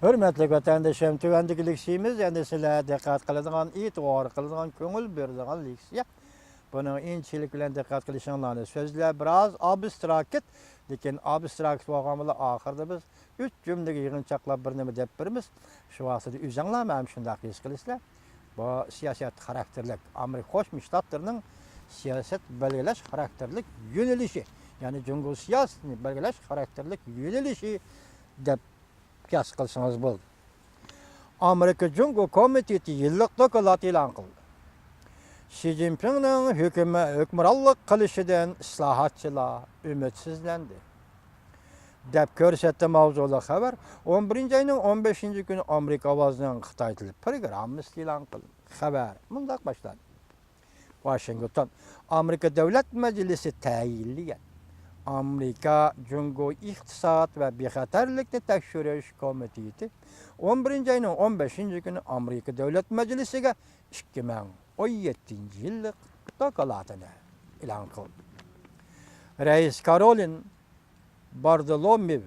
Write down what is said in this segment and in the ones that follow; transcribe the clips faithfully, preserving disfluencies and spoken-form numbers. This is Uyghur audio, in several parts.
ھۆرمەتلىك ۋەتەندىشىم، تۆۋەندىكى لېكسىيىمىز ئەمدى سىلەر دىققەت قىلىدىغان، ئېتىبار قىلىدىغان، كۆڭۈل بۆلىدىغان لېكسىيە. بۇنىڭ ئىنچىكىلىك بىلەن دىققەت قىلىشىڭلارنى، سۆزلەر بىراز ئابستراكت، لېكىن ئابستراكت بولغان بىلەن ئاخىرىدا بىز ئۈچ جۈملىگە يىغىنچاقلاپ بىر نېمە دەپ بېرىمىز. شۇ ۋاسىتىدە ئۆزۈڭلارمۇ ھەم شۇنداق ھېس قىلىسىلەر. بۇ سىياسەت خاراكتېرلىك، ئامېرىكا قوشما شتاتلىرىنىڭ سىياسەت بەلگىلەش خاراكتېرلىك يۆنىلىشى، يەنى جۇڭگو سىياسىتىنى بەلگىلەش خاراكتېرلىك يۆنىلىشى دەپ قىياس قىلسىڭىز بولىدۇ. ئامېرىكا جۇڭگو كومىتېتى يىللىق دوكلات ئېلان قىلدى. شى جىنپىڭنىڭ ھۆكۈمە-، ھۆكۈمرانلىق قىلىشىدىن ئىسلاھاتچىلار ئۈمىدسىزلەندى، دەپ كۆرسەتتى ماۋزۇلۇق خەۋەر. ئون بىرىنچى ئاينىڭ ئون بەشىنچى كۈنى ئامېرىكا ئاۋازىنىڭ خىتاي تىلى پروگراممىسىدا ئېلان قىلىندى. خەۋەر مۇنداق باشلاندى. ۋاشىنگتون، ئامېرىكا دۆلەت مەجلىسى تەيىنلىگەن ئامېرىكا جۇڭگو ئىقتىساد ۋە بىخەتەرلىكنى تەكشۈرۈش كومىتېتى ئون بىرىنچى ئاينىڭ ئون بەشىنچى كۈنى ئامېرىكا دۆلەت مەجلىسىگە ئىككى مىڭ ئون يەتتىنچى يىللىق دوكلاتىنى ئېلان قىلدى. رەئىس كارولىن بارتولومېۋ،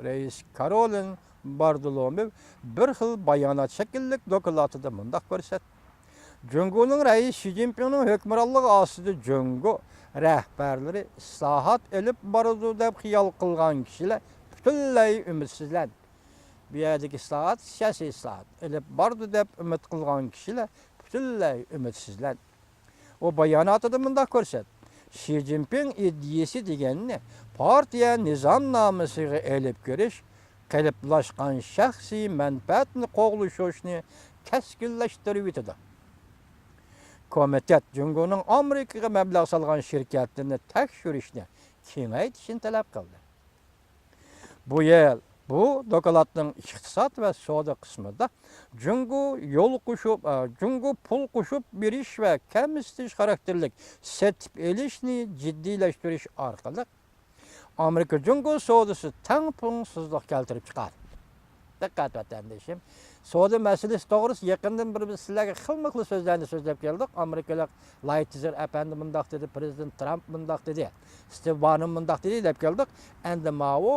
رەئىس كارولىن بارتولومېۋ بىر خىل بايانات شەكىللىك دوكلاتىدا مۇنداق كۆرسەتتى: جۇڭگونىڭ رەئىسى شى جىنپىڭنىڭ ھۆكۈمرانلىقى ئاستىدا جۇڭگو رەھبەرلىرى ئىسلاھات ئېلىپ بارىدۇ دەپ خىيال قىلغان كىشىلەر پۈتۈنلەي ئۈمىدسىزلەندى. بۇ يەردىكى ئىسلاھات سىياسىي ئىسلاھات ئېلىپ بارىدۇ دەپ ئۈمىد قىلغان كىشىلەر پۈتۈنلەي ئۈمىدسىزلەندى. ئۇ باياناتىدا مۇنداق كۆرسەتتى: شى جىنپىڭ ئىدىيىسى دېگەننى پارتىيە نىزامنامىسىغا ئېلىپ كىرىش، قېلىپلاشقان شەخسىي مەنپەئەتنى قوغلىشىشنى كەسكىنلەشتۈرۈۋېتىدۇ. كومىتېت جۇڭگونىڭ ئامېرىكىغا مەبلەغ سالغان شىركەتلىرىنى تەكشۈرۈشنى كېڭەيتىشنى تەلەپ قىلدى. بۇ يىل بۇ دوكلاتنىڭ ئىقتىساد ۋە سودا قىسمىدا جۇڭگو يول قوشۇپ، ئە، جۇڭگو پۇل قوشۇپ بېرىش ۋە كەمسىتىش خاراكتېرلىك سېتىپ ئېلىشنى جىددىيلەشتۈرۈش ئارقىلىق ئامېرىكا جۇڭگو سودىسى تەڭپۇڭسىزلىق كەلتۈرۈپ چىقاردى. دىققەت ۋەتەندىشىم، سودا مەسىلىسى توغرىسىدا يېقىندىن بېرى بىز سىلەرگە خىلمۇ خىل سۆزلەرنى سۆزلەپ كەلدۇق. ئامېرىكىلىق لايتىزېر ئەپەندى مۇنداق دېدى، پىرېزىدېنت ترامپ مۇنداق دېدى، ستىۋ بانون مۇنداق دېدى دەپ كەلدۇق. ئەمدى ماۋۇ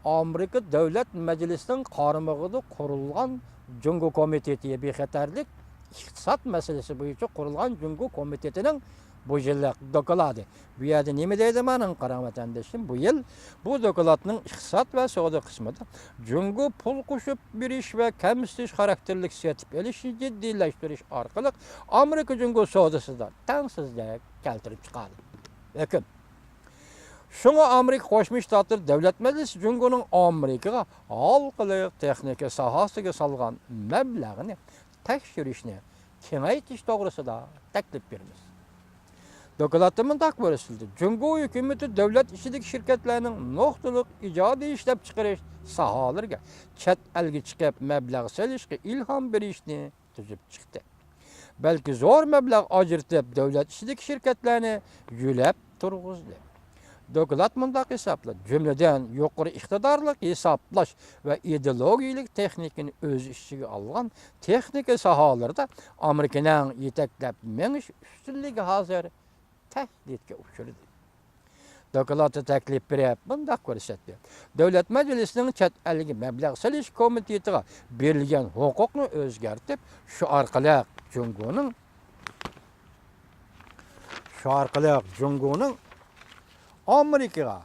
ئامېرىكا دۆلەت مەجلىسىنىڭ قارمىقىدا قۇرۇلغان جۇڭگو كومىتېتى بىخەتەرلىك ئىقتىساد مەسىلىسى بويىچە قۇرۇلغان جۇڭگو كومىتېتىنىڭ بۇ يىللىق دوكلاتى. بۇ يەردە نېمە دەيدۇ، مانا قاراڭ ۋەتەندىشىم، بۇ يىل بۇ دوكلاتنىڭ ئىقتىساد ۋە سودا قىسمىدا جۇڭگو پۇل قوشۇپ بېرىش ۋە كەمسىتىش خاراكتېرلىك سېتىپ ئېلىشنى جىددىيلەشتۈرۈش ئارقىلىق ئامېرىكا جۇڭگو سودىسىدا تەڭسىزلىك كەلتۈرۈپ چىقاردى. ھۆكۈم. شۇڭا ئامېرىكا قوشما شتاتلىرى دۆلەت مەجلىسى جۇڭگونىڭ ئامېرىكىغا ھالقىلىق تېخنىكا ساھەسىگە سالغان مەبلەغنى تەكشۈرۈشنى كېڭەيتىش توغرىسىدا تەكلىپ بېرىمىز. دوكلاتتا مۇنداق كۆرسىتىلدى: جۇڭگو ھۆكۈمىتى دۆلەت ئىچىدىكى شىركەتلەرنىڭ نۇقتىلىق ئىجادىي ئىشلەپچىقىرىش ساھەلىرىگە چەت ئەلگە چىقىپ مەبلەغ سېلىشقا ئىلھام بېرىشنى تۈزۈپ چىقتى. بەلكى زور مەبلەغ ئاجرىتىپ، دۆلەت ئىچىدىكى شىركەتلەرنى يۆلەپ تۇرغۇزدى. دوكلات مۇنداق ھېسابلىدى: جۈملىدىن، يۇقىرى ئىقتىدارلىق ھېسابلاش ۋە ئىدېئولوگىيەلىك تېخنىكىنى ئۆز ئىچىگە ئالغان تېخنىكا ساھەلىرىدە ئامېرىكىنىڭ يېتەكلەپ مېڭىش ئۈستۈنلۈكى ھازىر تەھدىتكە ئۇچرىدى. دوكلاتتا تەكلىپ بېرىپ مۇنداق كۆرسەتتى: دۆلەت مەجلىسىنىڭ چەت ئەلگە مەبلەغ سېلىش كومىتېتىغا بېرىلگەن ھوقۇقنى ئۆزگەرتىپ، شۇ ئارقىلىق جۇڭگونىڭ، شۇ ئارقىلىق جۇڭگونىڭ ئامېرىكىغا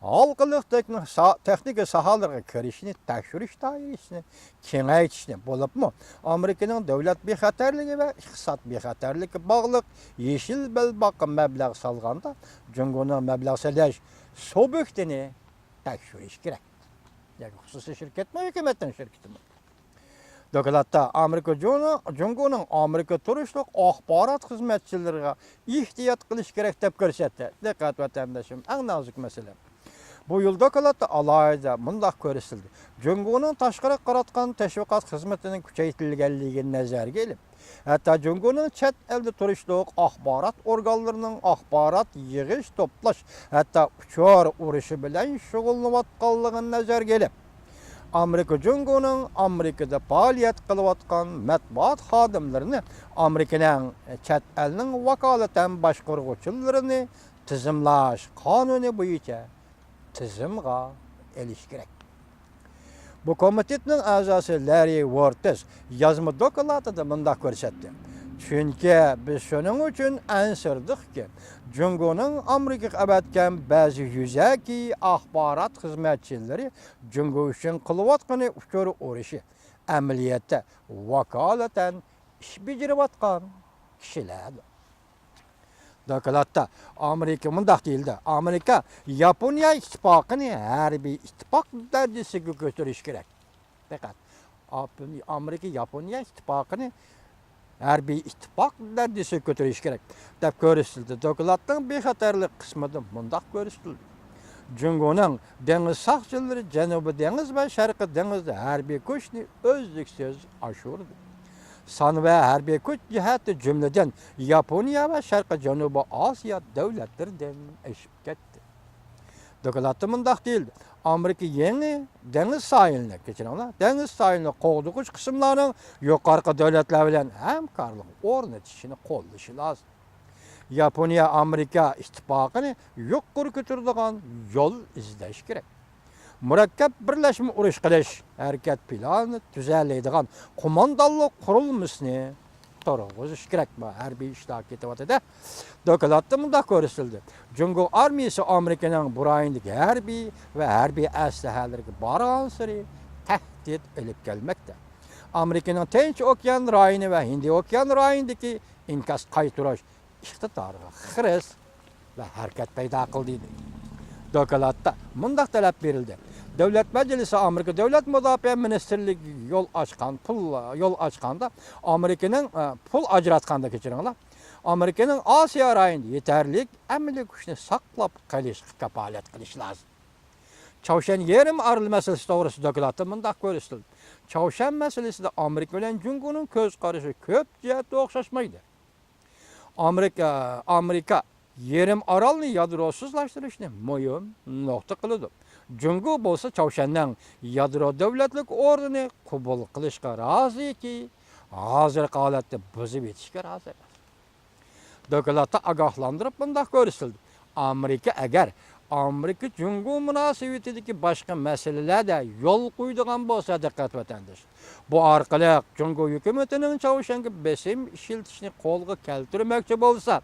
ھالقىلىق تېخنىك-، سا-، تېخنىكا ساھەلىرىگە كىرىشىنى تەكشۈرۈش دائىرىسىنى كېڭەيتىشنى، بولۇپمۇ ئامېرىكىنىڭ دۆلەت بىخەتەرلىكى ۋە ئىقتىساد بىخەتەرلىكىگە باغلىق يېشىل بەلباغقا مەبلەغ سالغاندا، جۇڭگونىڭ مەبلەغ سېلىش سۇبيېكتىنى تەكشۈرۈش كېرەك. ياكى خۇسۇسىي شىركەتمۇ، ھۆكۈمەتنىڭ شىركىتىمۇ. دوكلاتتا ئامېرىكا جۇڭ-، جۇڭگونىڭ ئامېرىكا تۇرۇشلۇق ئاخبارات خىزمەتچىلىرىغا ئېھتىيات قىلىش كېرەك دەپ كۆرسەتتى. دىققەت ۋەتەندىشىم، ئەڭ نازۇك مەسىلە. بۇ يىل دوكلاتتا ئالاھىدە مۇنداق كۆرسىتىلدى: جۇڭگونىڭ تاشقىرىغا قاراتقان تەشۋىقات خىزمىتىنىڭ كۈچەيتىلگەنلىكىنى نەزەرگە ئېلىپ، ھەتتا جۇڭگونىڭ چەت ئەلدە تۇرۇشلۇق ئاخبارات ئورگانلىرىنىڭ ئاخبارات يىغىش، توپلاش، ھەتتا ئۇچۇر ئۇرۇشى بىلەن شۇغۇللىنىۋاتقانلىقىنى نەزەرگە ئېلىپ، ئامېرىكا جۇڭگونىڭ ئامېرىكىدا پائالىيەت قىلىۋاتقان مەتبۇئات خادىملىرىنى ئامېرىكىنىڭ چەت ئەلنىڭ ۋاكالىتەن باشقۇرغۇچىلىرىنى تىزىملاش قانۇنى بويىچە تىزىمغا ئېلىش كېرەك. بۇ كومىتېتنىڭ ئەزاسى لاررى ۋورتىس يازما دوكلاتىدا مۇنداق كۆرسەتتى: چۈنكى بىز شۇنىڭ ئۈچۈن ئەنسىرىدۇقكى، جۇڭگونىڭ ئامېرىكىغا ئەۋەتكەن بەزى يۈزەكى ئاخبارات خىزمەتچىلىرى جۇڭگو ئۈچۈن قىلىۋاتقىنى ئۇچۇر ئۇرۇشى، ئەمەلىيەتتە ۋاكالىتەن ئىش بېجىرىۋاتقان كىشىلەردۇر. دوكلاتتا ئامېرىكا مۇنداق دېيىلدى: ئامېرىكا ياپونىيە ئىتتىپاقىنى ھەربىي ئىتتىپاق دەرىجىسىگە كۆتۈرۈش كېرەك. دىققەت! ئاپ-، ئامېرىكا ياپونىيە ئىتتىپاقىنى ھەربىي ئىتتىپاق دەرىجىسىگە كۆتۈرۈش كېرەك، دەپ كۆرسىتىلدى. دوكلاتنىڭ بىخەتەرلىك قىسمىدا مۇنداق كۆرسىتىلدى: جۇڭگونىڭ دېڭىز ساقچىلىرى جەنۇبىي دېڭىز ۋە شەرقىي دېڭىزدا ھەربىي كۈچنى ئۈزلۈكسىز ئاشۇرىدۇ. سان ۋە ھەربىي كۈچ جەھەتتە، جۈملىدىن، ياپونىيە ۋە شەرقىي جەنۇبىي ئاسىيا دۆلەتلىرىدىن ئېشىپ كەتتى. دوكلاتتا مۇنداق دېيىلدى: ئامېرىكا يېڭى دېڭىز ساھىلىنى، كەچۈرۈڭلار، دېڭىز ساھىلىنى قوغدىغۇچ قىسىملارنىڭ يۇقىرىقى دۆلەتلەر بىلەن ھەمكارلىق ئورنىتىشىنى قوللىشى لازىم. ياپونىيە ئامېرىكا ئىتتىپاقىنى يۇقىرى كۆتۈرىدىغان يول ئىزدەش كېرەك. مۇرەككەپ بىرلەشمە ئۇرۇش قىلىش ھەرىكەت پىلانىنى تۈزەلەيدىغان قوماندانلىق قۇرۇلمىسىنى تۇرغۇزۇش كېرەك. بۇ ھەربىي ئىشلار كېتىۋاتىدۇ. دوكلاتتا مۇنداق كۆرسىتىلدى: جۇڭگو ئارمىيىسى ئامېرىكىنىڭ بۇ رايوندىكى ھەربىي ۋە ھەربىي ئەسلىھەلىرىگە بارغانسېرى تەھدىت ئېلىپ كەلمەكتە. ئامېرىكىنىڭ تىنچ ئوكيان رايونى ۋە ھىندى ئوكيان رايونىدىكى ئىنكاس قايتۇرۇش ئىقتىدارىغا خىرىس ۋە ھەرىكەت پەيدا قىلدى، دېدى. دوكلاتتا مۇنداق تەلەپ بېرىلدى: دۆلەت مەجلىسى ئامېرىكا دۆلەت مۇداپىئە مىنىستىرلىكىگە يول ئاچقان پۇل، يول ئاچقاندا ئامېرىكىنىڭ، ئە، پۇل ئاجراتقاندا، كەچۈرۈڭلار، ئامېرىكىنىڭ ئاسىيا رايونىدا يېتەرلىك ئەمەلىي كۈچنى ساقلاپ قېلىشقا كاپالەت قىلىشى لازىم. چاۋشيەن يېرىم ئارىلى مەسىلىسى توغرىسىدا دوكلاتتا مۇنداق كۆرسىتىلدى: چاۋشيەن مەسىلىسىدە ئامېرىكا بىلەن جۇڭگونىڭ كۆز قارىشى كۆپ جەھەتتە ئوخشاشمايدۇ. ئامېرىكا، ئامېرىكا يېرىم ئارالنى يادروسىزلاشتۇرۇشنى مۇھىم نۇقتا قىلىدۇ. جۇڭگو بولسا چاۋشيەننىڭ يادرو دۆلەتلىك ئورنىنى قوبۇل قىلىشقا رازىكى، ھازىرقى ھالەتنى بۇزۇۋېتىشكە رازى ئەمەس. دوكلاتتا ئاگاھلاندۇرۇپ مۇنداق كۆرسىتىلدى: ئامېرىكا ئەگەر ئامېرىكا جۇڭگو مۇناسىۋىتىدىكى باشقا مەسىلىلەردە يول قويىدىغان بولسا، دىققەت ۋەتەندىشى، بۇ ئارقىلىق جۇڭگو ھۆكۈمىتىنىڭ چاۋشيەنگە بېسىم ئىشلىتىشنى قولغا كەلتۈرمەكچى بولسا،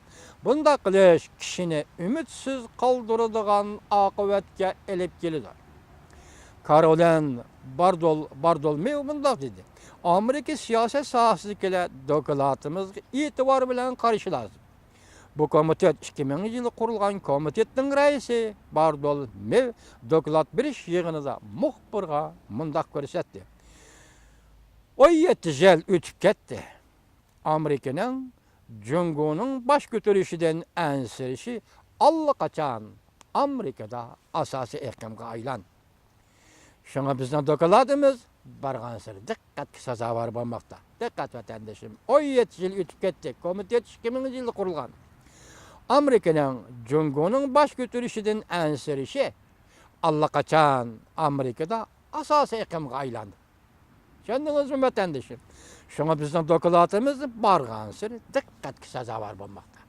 بۇنداق قىلىش كىشىنى ئۈمىدسىز قالدۇرىدىغان ئاقىۋەتكە ئېلىپ كېلىدۇ. كارولين باردول-، باردولمېۋ مۇنداق دېدى: ئامېرىكا سىياسەت ساھەسىدىكىلەر دوكلاتىمىزغا ئېتىبار بىلەن قارىشى لازىم. بۇ كومىتېت ئىككى مىڭىنچى يىلى قۇرۇلغان كومىتېتنىڭ رەئىسى باردولمېۋ دوكلات بېرىش يىغىنىدا مۇخبىرغا مۇنداق كۆرسەتتى: ئون يەتتە يىل ئۆتۈپ كەتتى. ئامېرىكىنىڭ جۇڭگونىڭ باش كۆتۈرۈشىدىن ئەنسىرىشى ئاللىقاچان ئامېرىكىدا ئاساسىي ئېقىمغا ئايلاندى. شۇڭا بىزنىڭ دوكلاتىمىز بارغانسېرى دىققەتكە سازاۋەر بولماقتا. دىققەت، ۋەتەندىشىم، ئون يەتتە يىل ئۆتۈپ كەتتى. كومىتېت ئىككى مىڭىنچى يىلى قۇرۇلغان. ئامېرىكىنىڭ جۇڭگونىڭ باش كۆتۈرۈشىدىن ئەنسىرىشى ئاللىقاچان ئامېرىكىدا ئاساسىي ئېقىمغا ئايلاندى. چۈشەندىڭىزمۇ، ۋەتەندىشىم؟ شۇڭا بىزنىڭ دوكلاتىمىز بارغانسېرى دىققەتكە سازاۋەر بولماقتا.